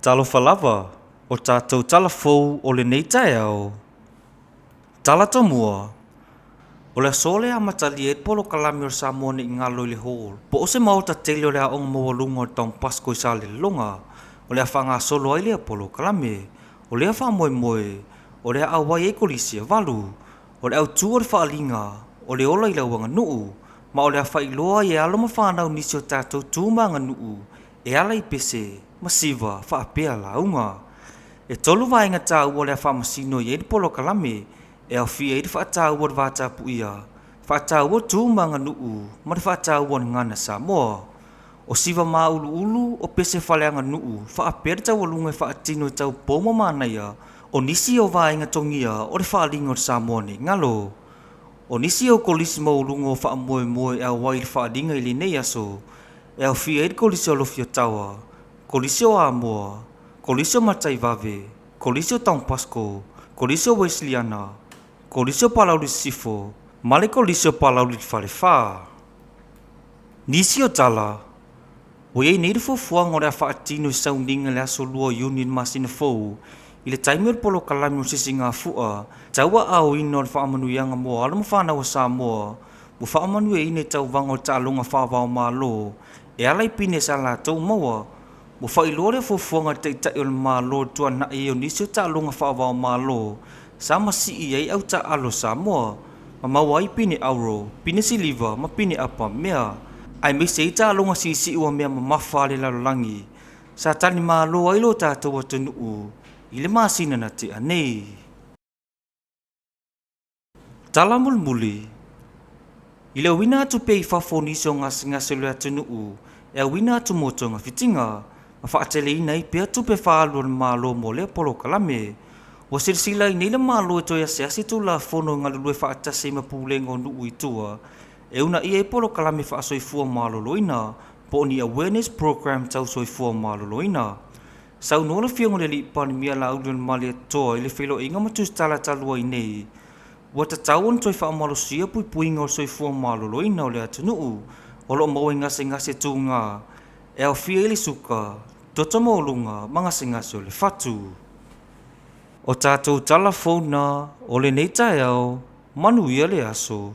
Talofa lava, o tatou tala fou o lenei taeao. Tala tomua, O le aso lea e amatalia ai le polokalame o le Samoa Nei Galo i le Hall, po o se maota tele o le Aoga Maualuga o le Don Bosco i Salelologa, o le a faagasolo ai lea polokalame. O lea faamoemoe, o le a auai ai kolisi e valu. O le autu o le faaaliga, o le ola i lau aganuu, ma o le a faailoa ai e alo ma fanau nisi o tatou tu ma aganuu e ala i pese ma siva faapea lauga. E tolu vaega taua o le a faamasino i ai le polokalame, e aofia ai le faataua o le vatapuia, faataua tu ma aganuu ma le faataua o le gagana Samoa. O siva mauluulu o pese faaleaganuu faapea le taualuga e faatino i taupou ma manaia o nisi o vaega togia o le faaaliga o le Samoa nei galo. O nisi o kolisi maualuga ua faamoemoe e auai i le faaaliga i lenei aso, e aofia ai le Kolisi o Alofi Otawa, Kolisi o Amoa, Kolisi o Mataivave, Kolisi o Don Bosco, Kolisi o Uesiliana, Kolisi o Palauli Sisifo ma le Kolisi o Palauli le Falefa. Nisi o tala, ua i ai nei le fuafuaga o le a faatino i sauniga i le aso 2 o Iuni i le masina fou i le taimi o le polokalame o le Sisigafua tauaaoina o le faamanuiaga mo alo ma fanau a Samoa ua faamanuiaina i tauvaga o taaloga faava-o-Malo e ala i pine sa latou maua. Ua faailoa lea fuafuaga e le Taitai o le Malo i le tuanai ai o nisi o taaloga faava-o-Malo sa masii ai au taaalo a Samoa ma maua ai pine auro, pine siliva ma pine apamea, aemaise ai taaloga siisiu a mea mamafa a le lalolagi sa talimalo ai lo tatou atunuu i le masina na tea nei. Tala mulimuli. I le auina atu pea i fafo o nisi o gasegase o le atunuu e auina atu mo togafitiga, ma faateleina ai pea tupe faaalu a le Malo mo lea polokalame. Ua silasila ai nei le Malo e toe asiasi Tulafono e galulue faatasi ai ma pulega o nuu i tua e uunaia ai polokalame faasoifua maloloina po o ni awareness program tau soifua maloloina. Saunoa le Afioga i le Alii Palemia Laaulialemalietoa i le feiloaiga ma Tusitala talu ai nei, ua tatau ona toe faamalosia puipuiga o le soifua maloloina o le atunuu o lo o maua i gasegase tuga e aofia ai le suka, toto maualuga ma gasegase o le fatu. O tatou tala fou na o lenei taeao, manuia le aso.